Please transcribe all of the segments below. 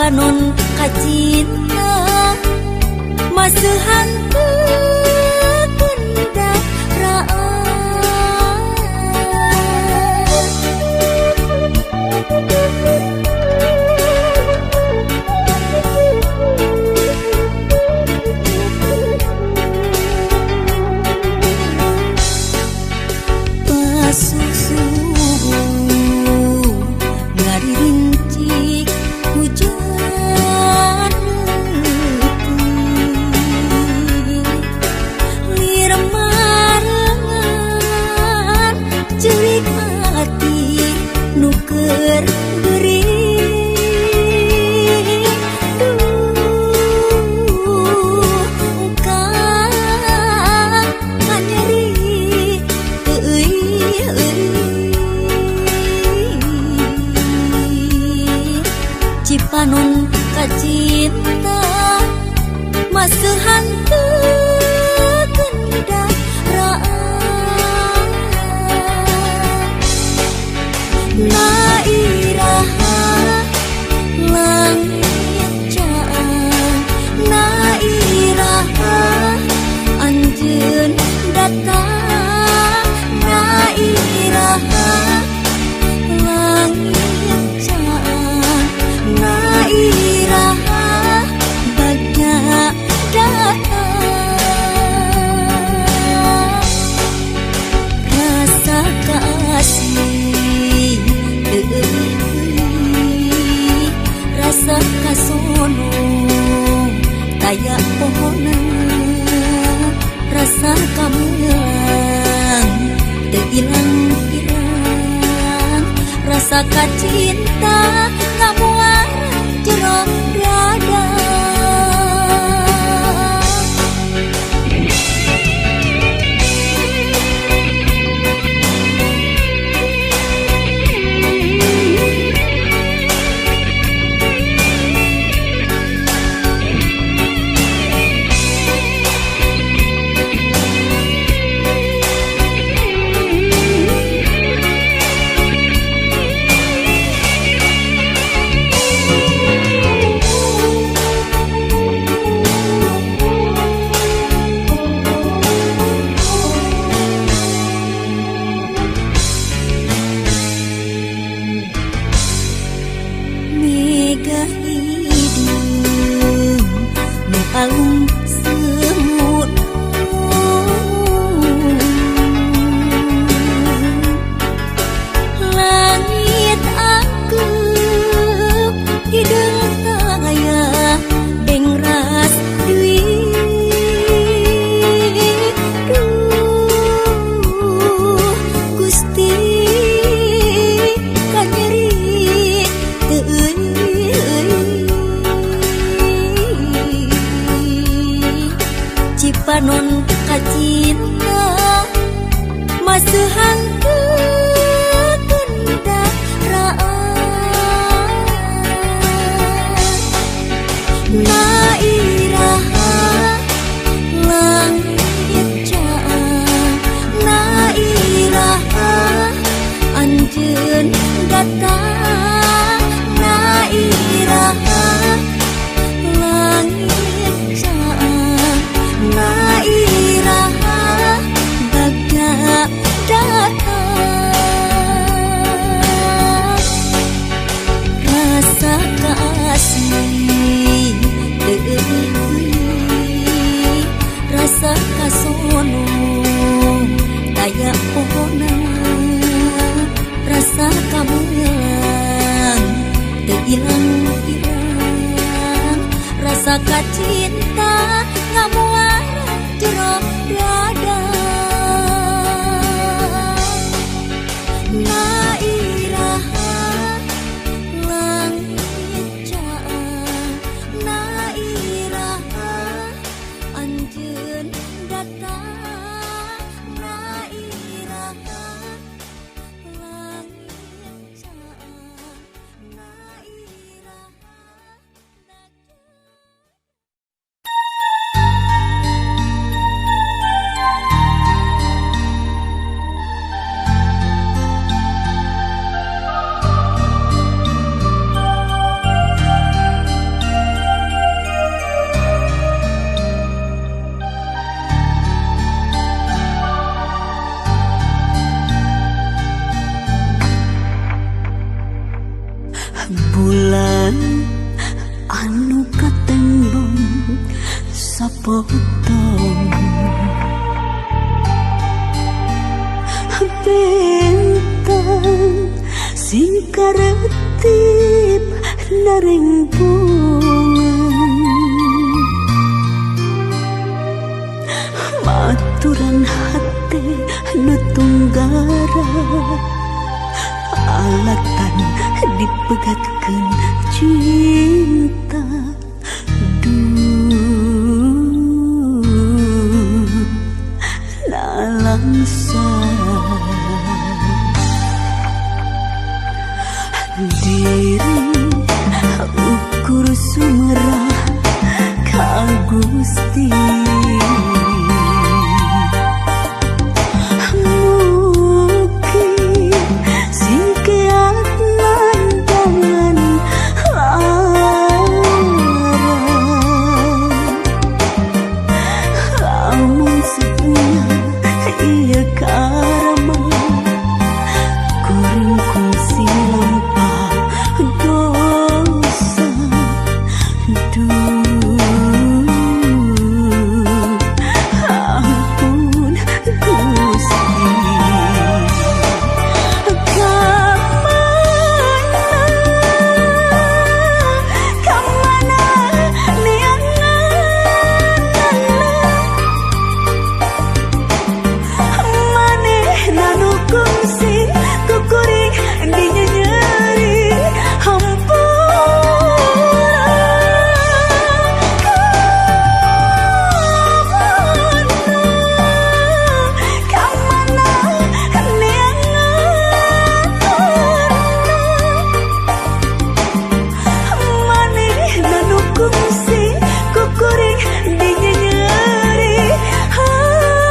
Cipanon kacinta maseuhan Cipanon kacinta maseuhan teu kendaraan na iraha langit caang na iraha anjeun datang na iraha langit caang na iraha bagja datang rasa kasih rasa kasono taya pohona rasa kamelang teu ilang-ilang rasa kacinta ngamuara jero dada. Cipanon kacinta maseuhan teu kendaraan na iraha langit caang na iraha anjeun datang na iraha langit caang na iraha bagja datang rasa kasih rasa kasono taya pohona rasa kamelang teu ilang-ilang rasa kacinta ngamuara jero dada na iraha langit caang na iraha anjeun datang na iraha langit caang na iraha. Ngaretip narengpungan maturan hate nu tunggara alatan dipegatkeun cinta duh nalangsa diri ukur sumerah ka Gusti mugi singkeat nandangan lara lamun sepunya ieu karama kuring kungsi lampah dosa duh ampun Gusti kamana kamana neanganna manehna nu kungsi ku kuring dinyenyeri hampura kamana kamana neanganna manehna nu kungsi ku kuring dinyenyeri hampura.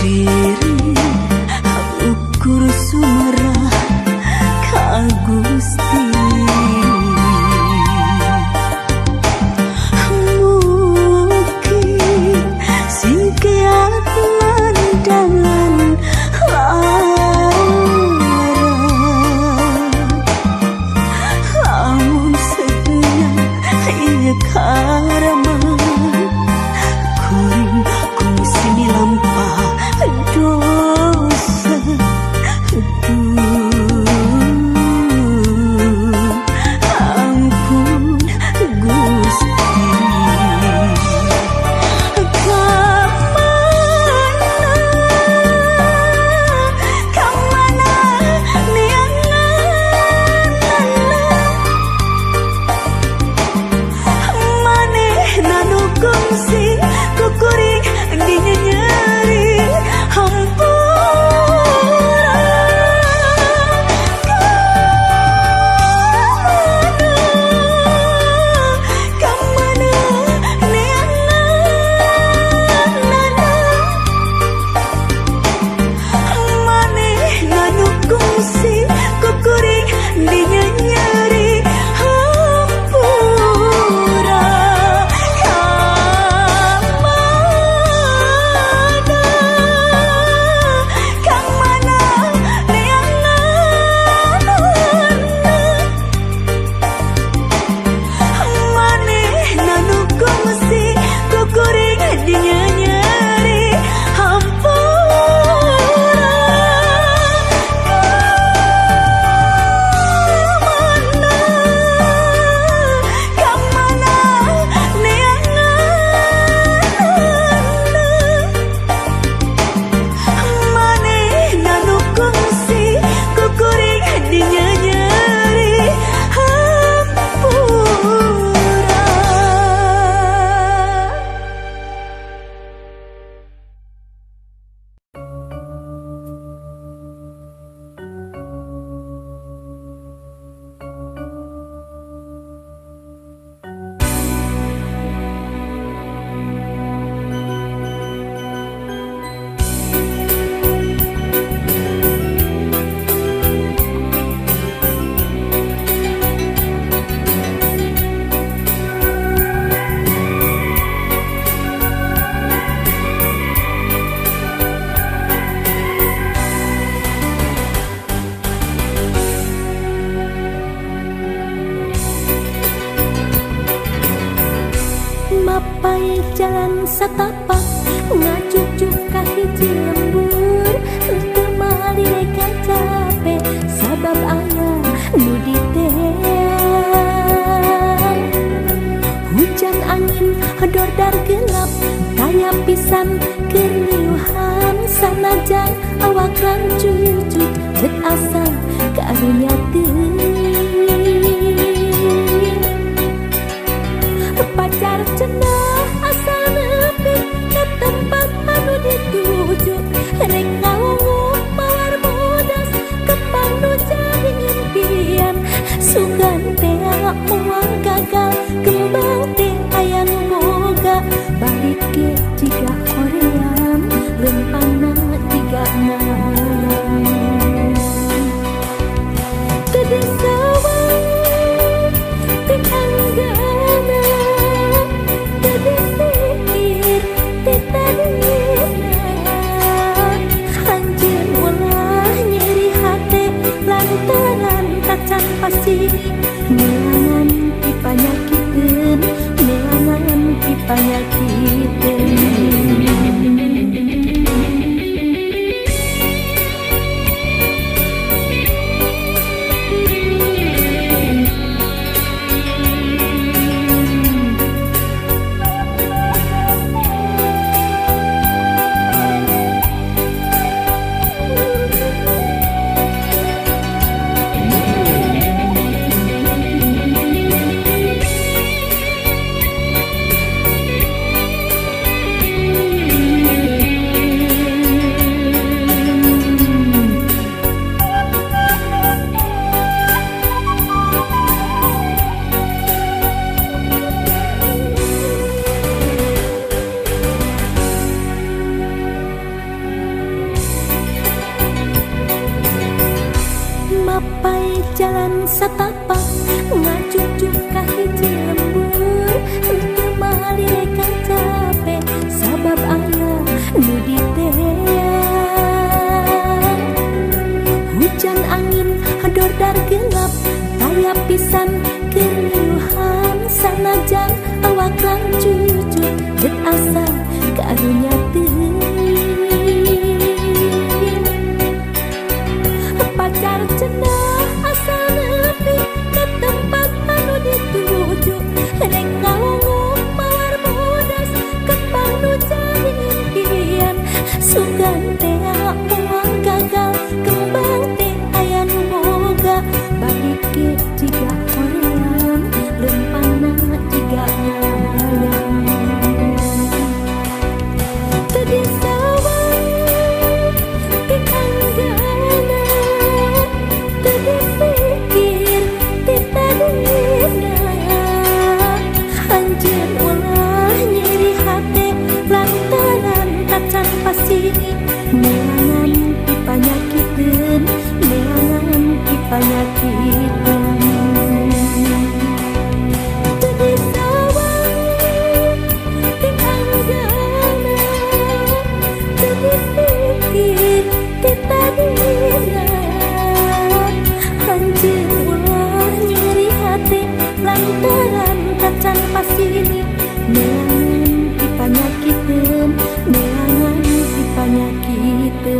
Diri ukur sumerah ka Gusti mugi singkeat nandangan lara lamun sedunya ieu karama kuring kungsi milampah jalan satapak ngacucuk ka hiji lembur teu malire kacape sabab aya nu diteang. Hujan angin dordar gelap kaya pisan keur liuhan sanajan awak lancucut ceuk asa karunya teuing. Pacar cenah asa nepi ka tempat anu dituju rek ngalungu mawar bodas kembang nu jadi impian sugan teh moal gagal kembang teh aya nu boga balik ge jiga hoream lempangna jiga ngayam. Teu disawang ti anggana teu dipikir ti tadina anjeun ulah nyeri hate lantaran tacan pasti neangan ti panyakiteun neangan ti panyakiteun. Mapai jalan satapak ngacucuk ka hiji lembur teu malire kacape sabab aya nu diteang. Hujan angin dordar gelap kaya pisan keur liuhan sanajan awak lancucut ceuk asa karunya teuing. Pacar cenah asa nepi ka tempat anu dituju rek ngalungu mawar bodas kembang nu jadi impian sugan teh moal gagal kembang teh aya nu boga balik ge jiga hoream lempangna jiga ngayam. Teu disawang ti anggana teu dipikir ti tadina anjeun ulah nyeri hate lantaran tacan pasti neangan ti panyakiteun neangan ti panyakiteun. Teu disawang ti anggana teu dipikir ti tadina anjeun ulah nyeri hate lantaran tacan pasti neangan ti panyakiteun neangan ti panyakiteun.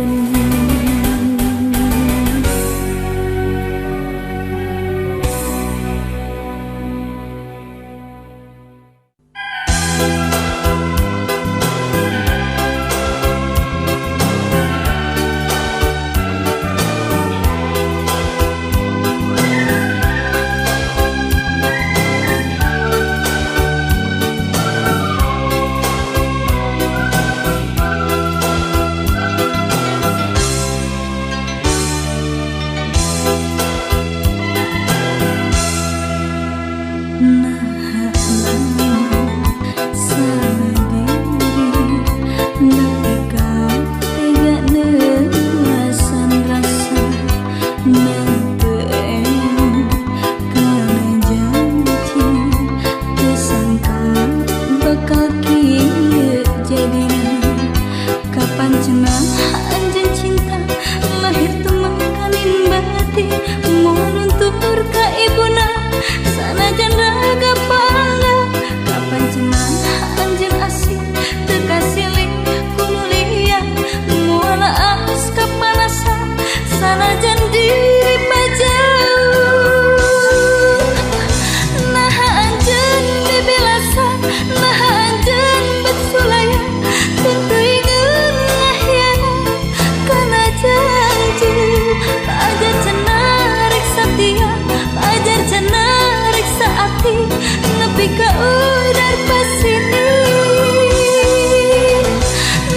nepi ka udar pasini.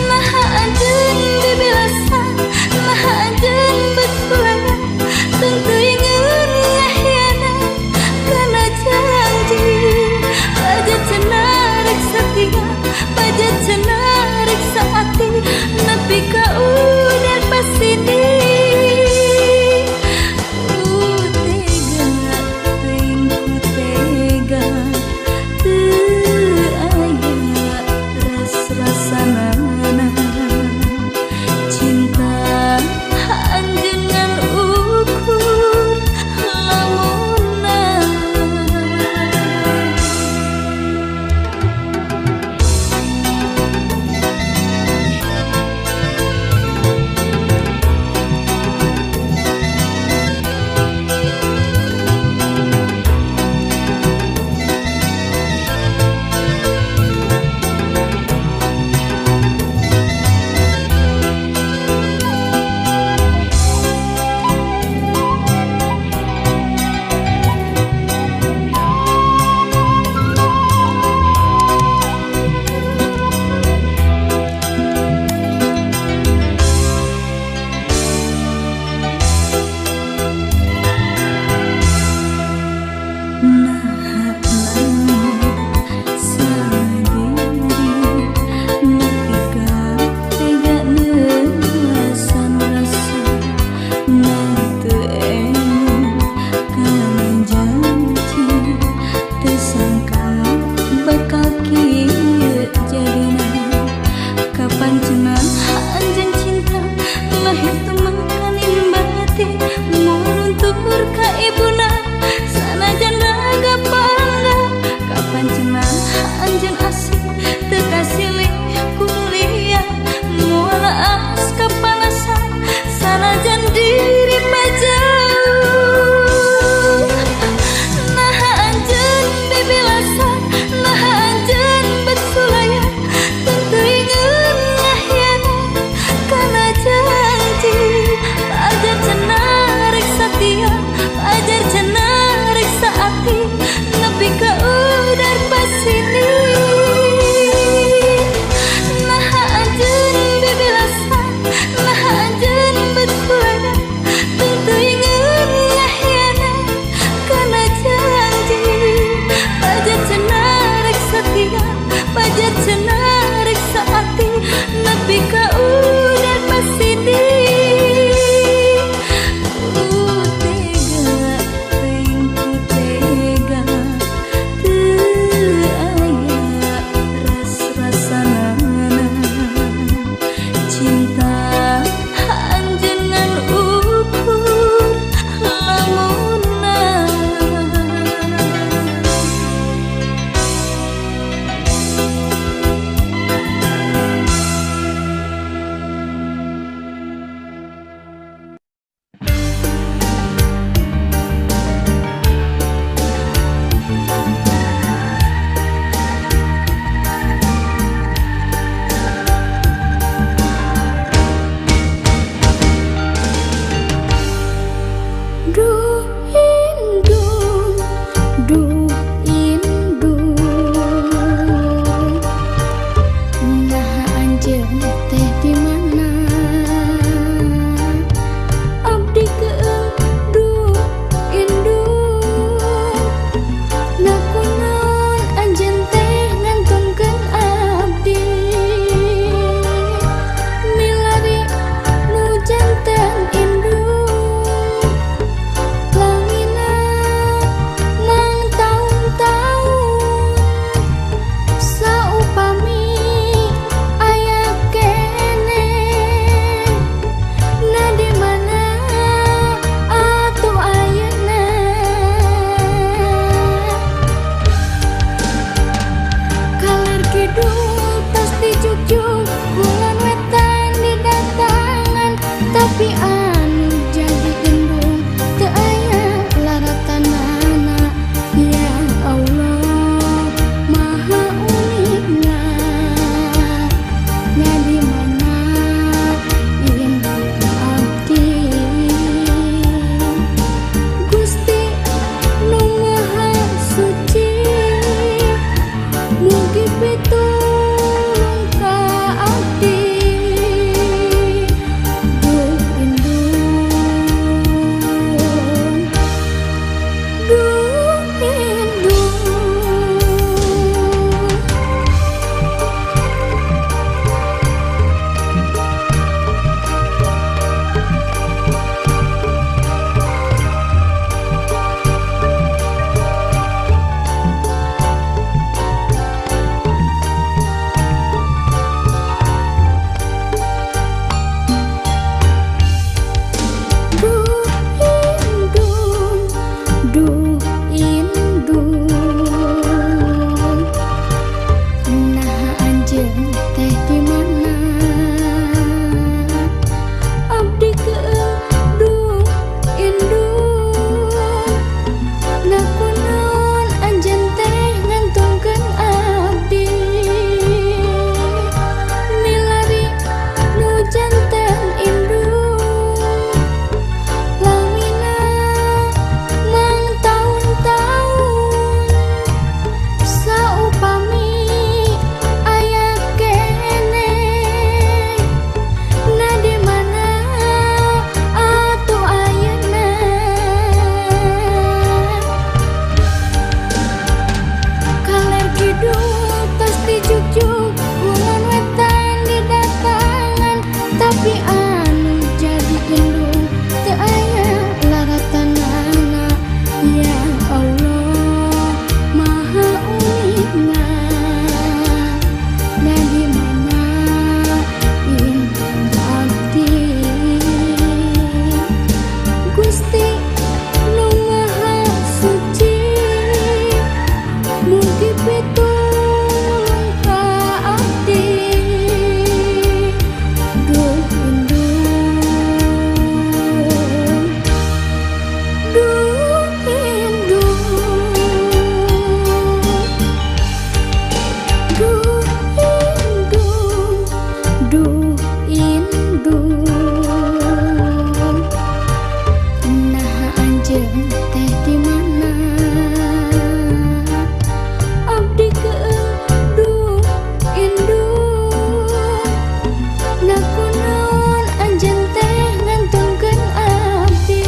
Naha anjeun bibilasan, naha anjeun besulaya, teuing ngahianat kana janji. Pajet cenah rek satia, pajet cenah rek saati, nepi ka udar pasini. Pajar cenah rek satia, pajar cenah. Tapi anu jadi indung teu aya laratanana. Ya Allah Maha Uninga, na di mana indung abdi. Gusti nu Maha Suci, mugi pitulung ka abdi. Duh indung, duh indung, duh indung, duh indung. Naha anjeun teh di mana? Abdi keung duh indung. Na kunaon anjeun teh ngantunkeun abdi?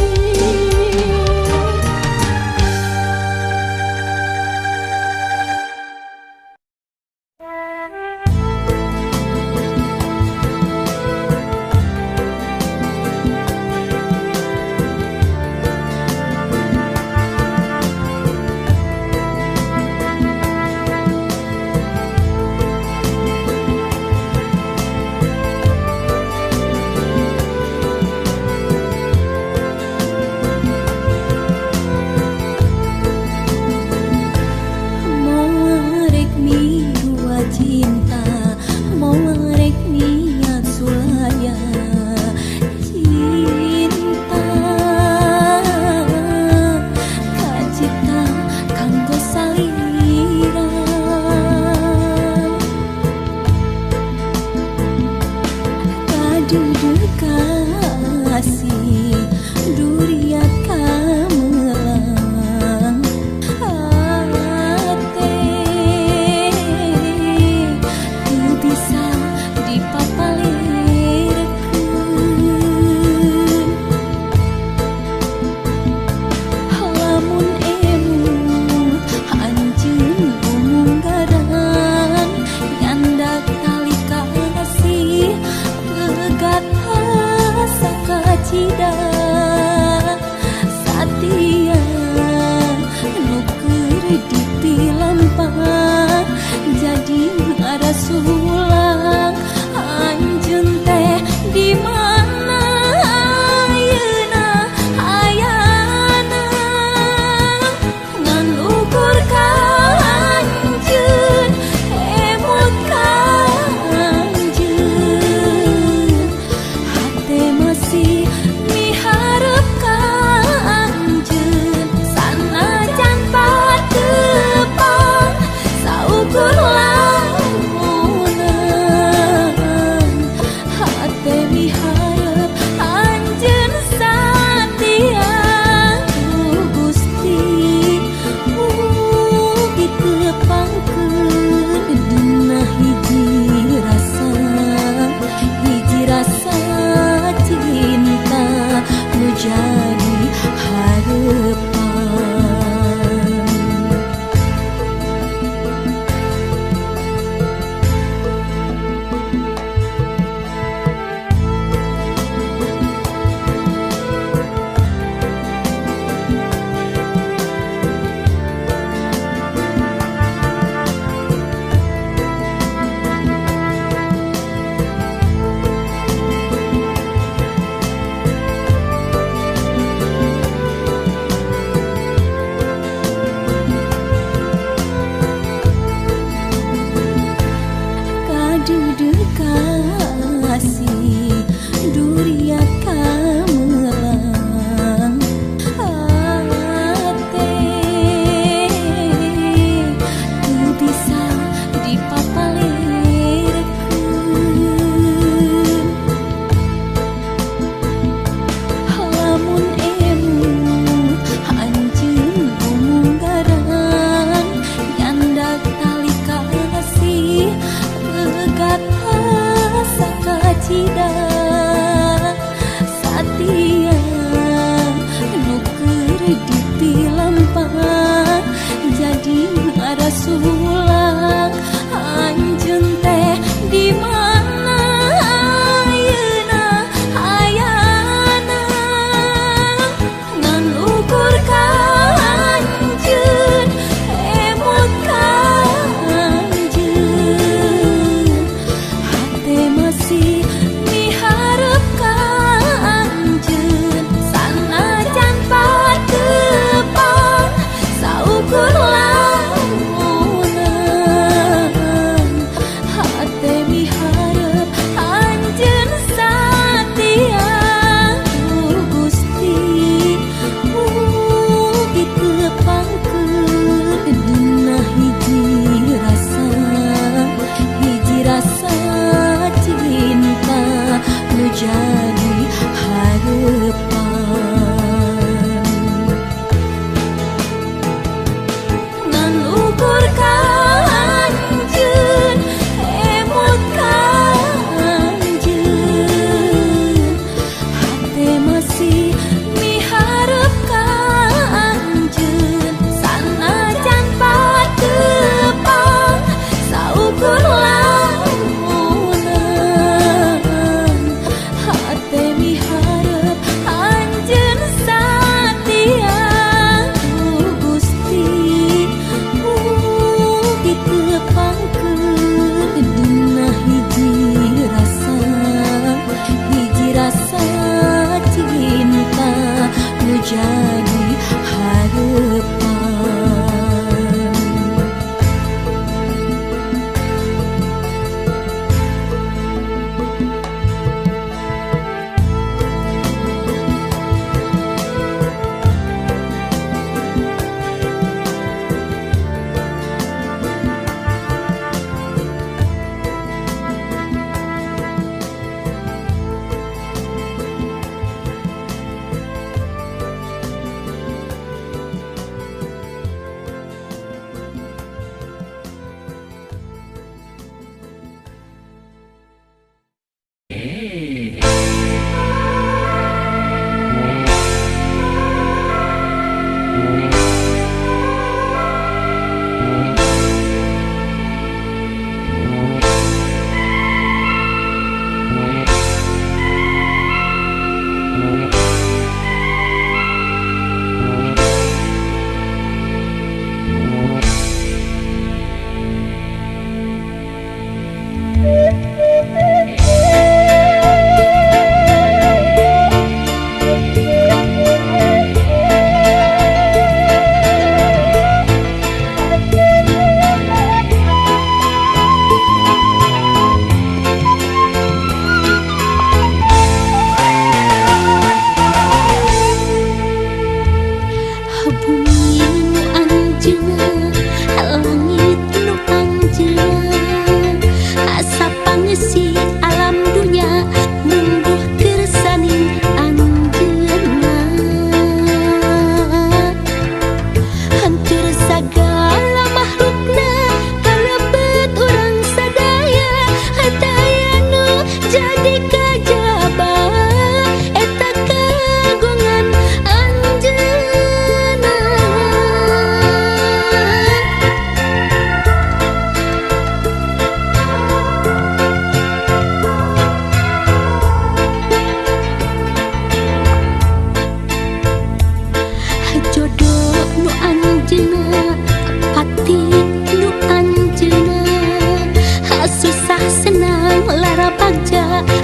Moal rek mirua cinta, moal rek niat sulaya. Cinta kacipta kanggo salira. Kadeudeuh kasih duriat kamelang hate teu bisa dipapalirkeun. Lamun emut anjeun umunggaran, nyandak tali kasih pegat asa kacida. Satia nu keur dipilampah jadi ngarasulang. Anjeun teh di mana ayeuna ayana? Ngan ukur ka anjeun, emut ka anjeun. Hate masih miharep ka anjeun, sanajan patepang saukur lamunan. Hate miharep anjeun satia. Duh Gusti mugi tepangkeun dina hiji rasa cinta nu jadi harepan.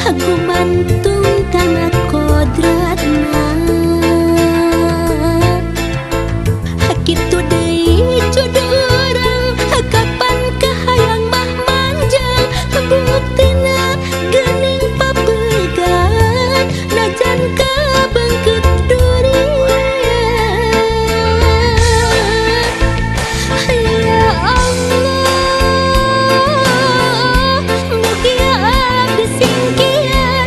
Gumantung kana kodratna. Kitu deui jodoh urang, kapan kahayang mah manjang. Buktina geuning papegat, najan kabeungkeut duri. Ya Allah, mugia abdi sing kiat.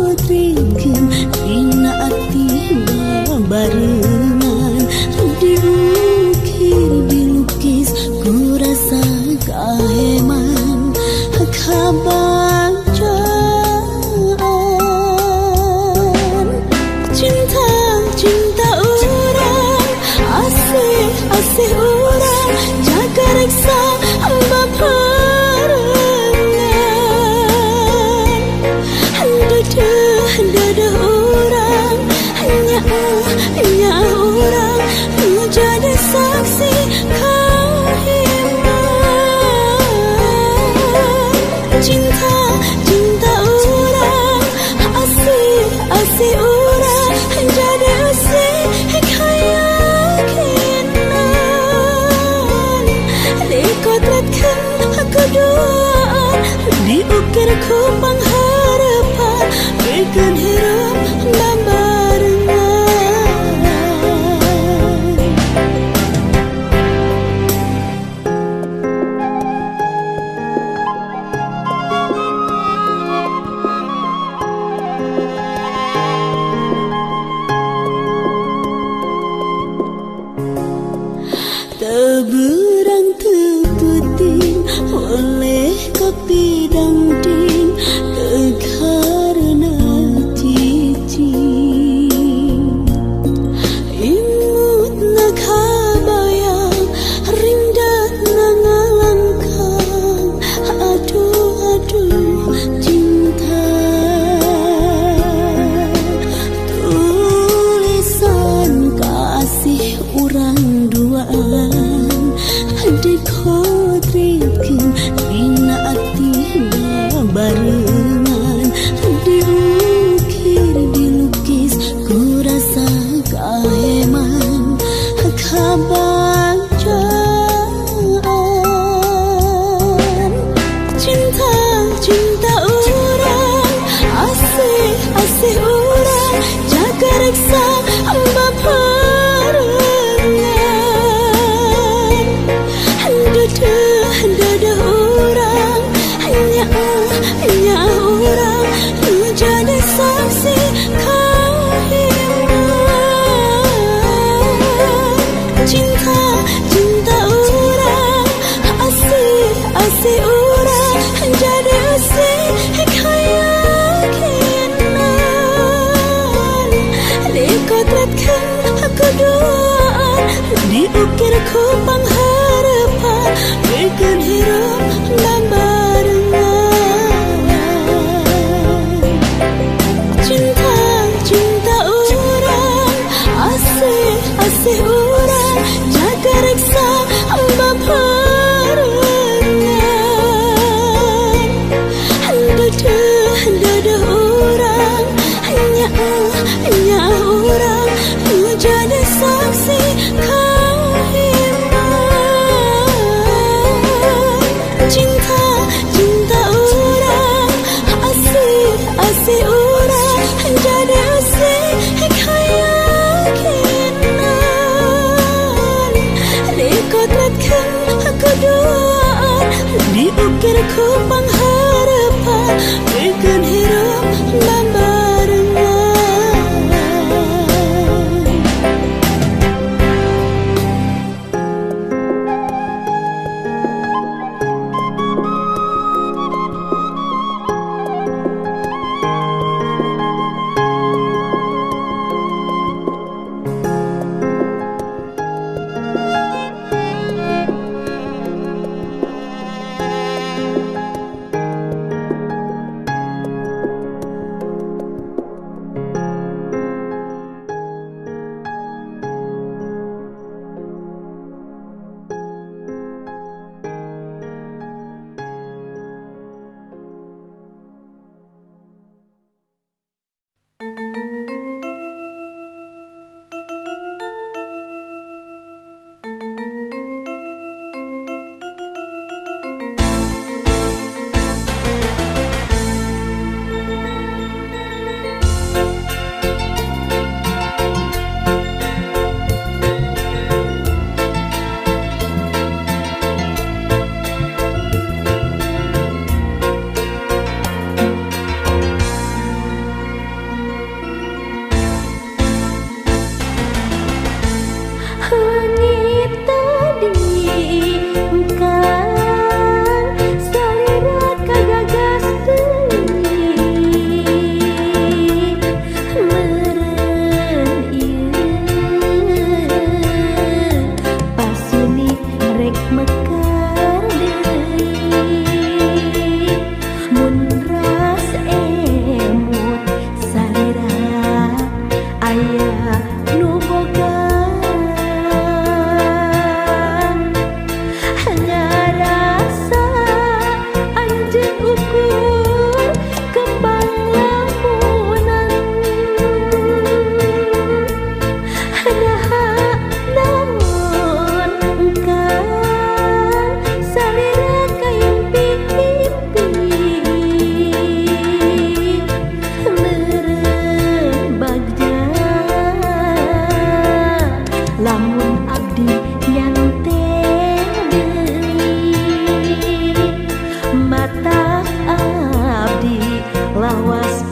Dikotrekeun dina ati babarengan, diukir dilukis ku rasa kaheman kabagjaan. Cinta cinta urang, asih asih urang, jaga reksa babarengan. Dedeh dedeh urang, nyaah nyaah urang, jadi saksi kahiman. Cinta cinta urang, asih asih urang, jadi asih keyakinan. Dikotretkeun kaduaan, diukir ku pangharapan, pikeun hirup babarengan. Teberang teputing oleh kepidang ding tekarena cicing. Imut na kabayang rindat na ngalangkang, aduh aduh cinta. Tulisan kasih urang duaan, dikotrekeun dina ati babarengan, diukir dilukis ku rasa kaheman kabagjaan. Cinta cinta urang, asih asih urang, jaga reksa babarengan. Dedeh dedeh urang, nyaah nyaah urang, jadi saksi kahiman. Cinta cinta urang, asih asih urang, jadi asih keyakinan. Dikotretkeun kaduaan, diukir ku pangharapan, pikeun hirup babarengan. Cinta cinta urang, asih asih urang, jaga reksa babarengan. Dedeh dedeh urang, nyaah nyaah urang, jadi saksi kahiman. Cinta cinta urang, asih asih urang, jadi asih keyakinan. Dikotretkeun kaduaan, diukir ku pangharapan, pikeun hirup babarengan.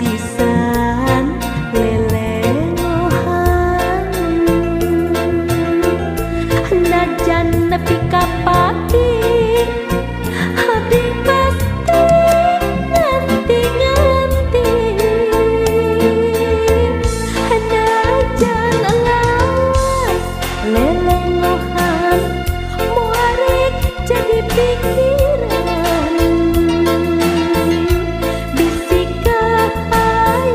Pisan lelengohan najan nepi ka pati abdi pasti nganti-nganti najan lawas lelengohan moal jadi pikiran bisi kahayang.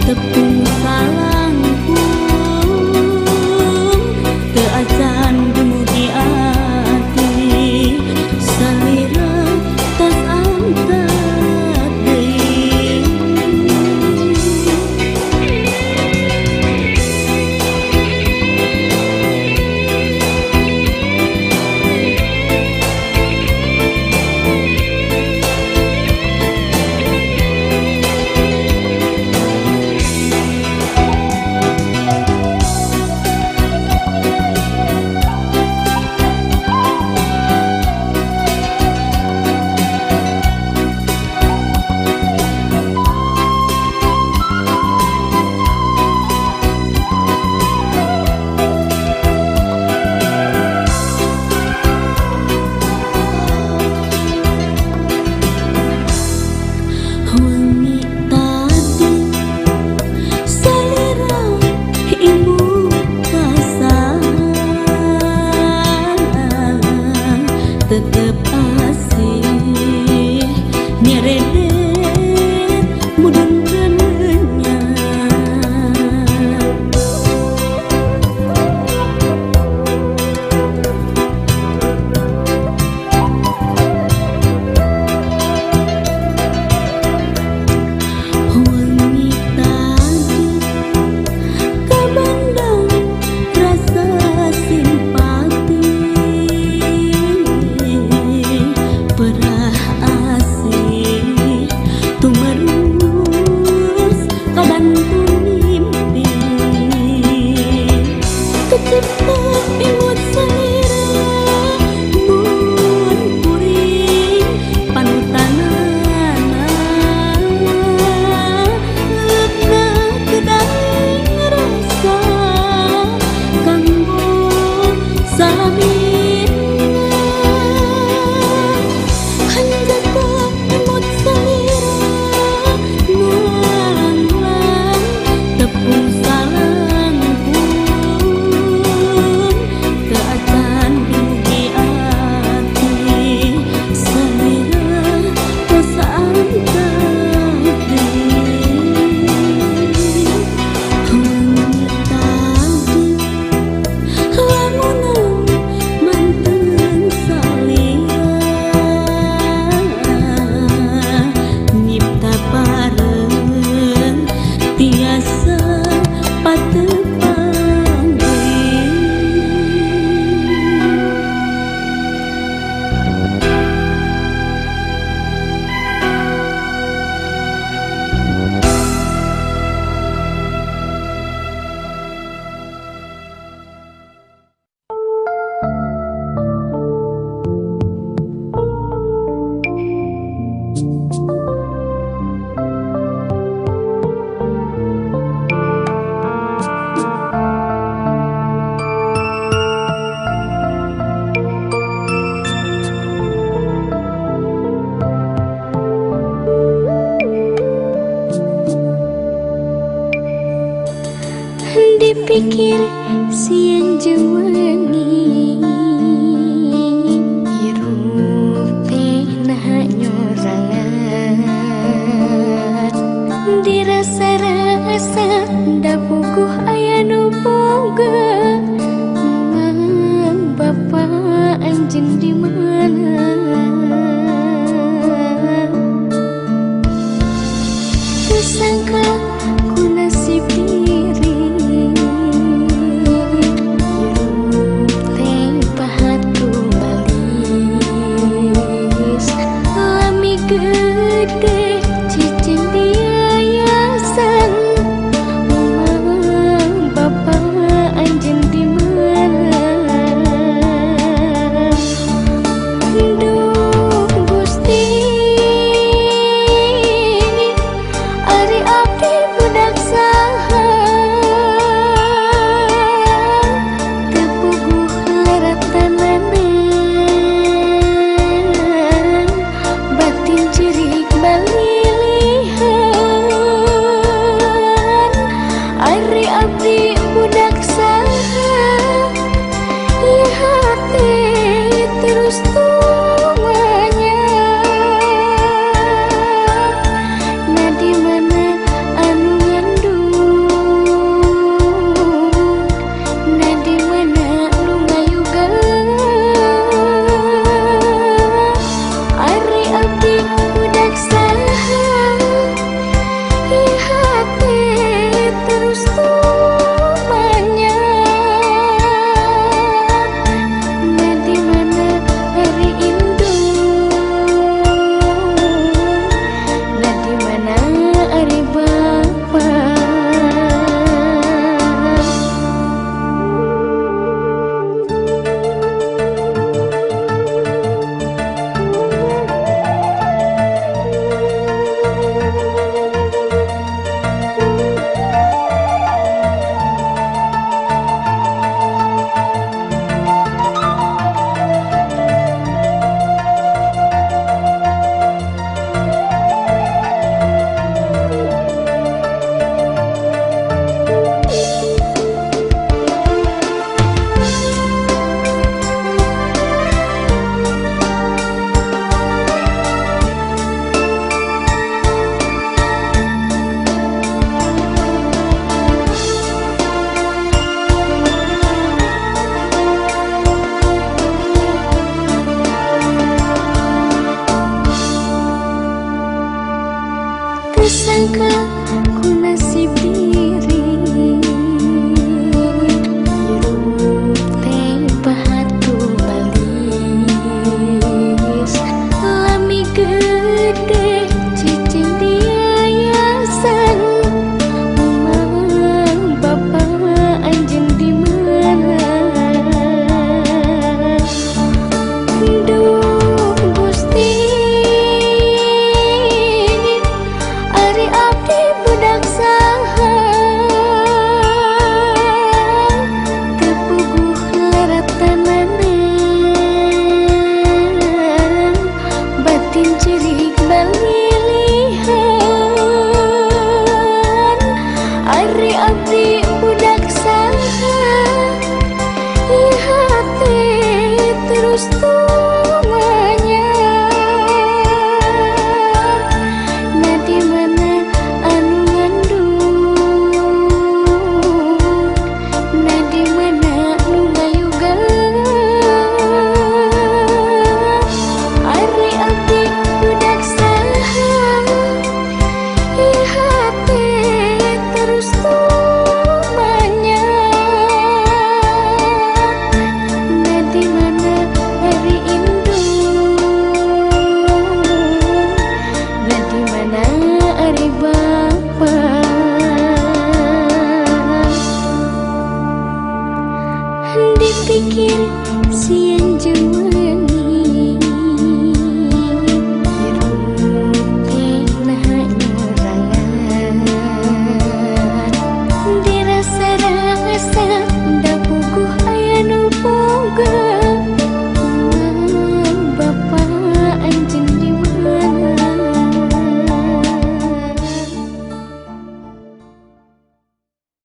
Tepung salangkung teu acan dumugi ati salira tos angkat deui. Wengi tadi salira ibu kasaha tetep asih nyeredet mudun kenenya. Wengi tadi kabandang rasa simpati perah asih tumerus kabantu mimpi kecipta imut salira mun kuring panutanana leukna kedaing rasa kanggo salamina. Hanjaka imut salira nulang tepung salangkung teu acan dumugi ati salira tos angkat deui. Wengi tadi lamunan mantun salira nyipta bareng tiasa patepang deui. Dipikir sieun jeung wengi